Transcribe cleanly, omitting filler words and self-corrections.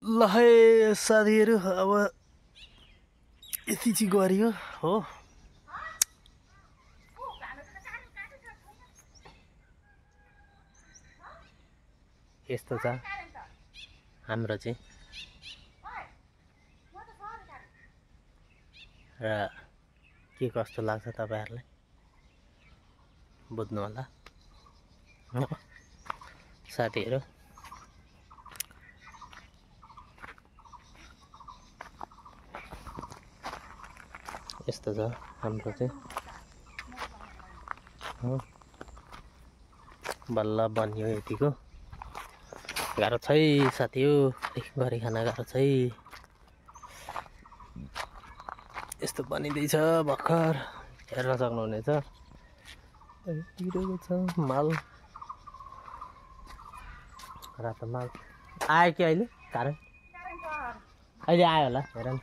ल है साथीहरू अब यति चाहिँ गरियो हो। यस्तो छ हाम्रो चाहिँ र के कस्तो लाग्छ तपाईहरुलाई बुझ्नु होला साथीहरू। यस्तो छ हाम्रो चाहिँ बल्ल बनियो यतिको। गाह्रो छ है साथी हो, गरी खान गाह्रो छ है। यस्तो बनिँदैछ भर्खर हेर्न सक्नुहुनेछ। गिरेको छ माल, रातो माल आयो कि अहिले? कारण अहिले आयो होला हेर न।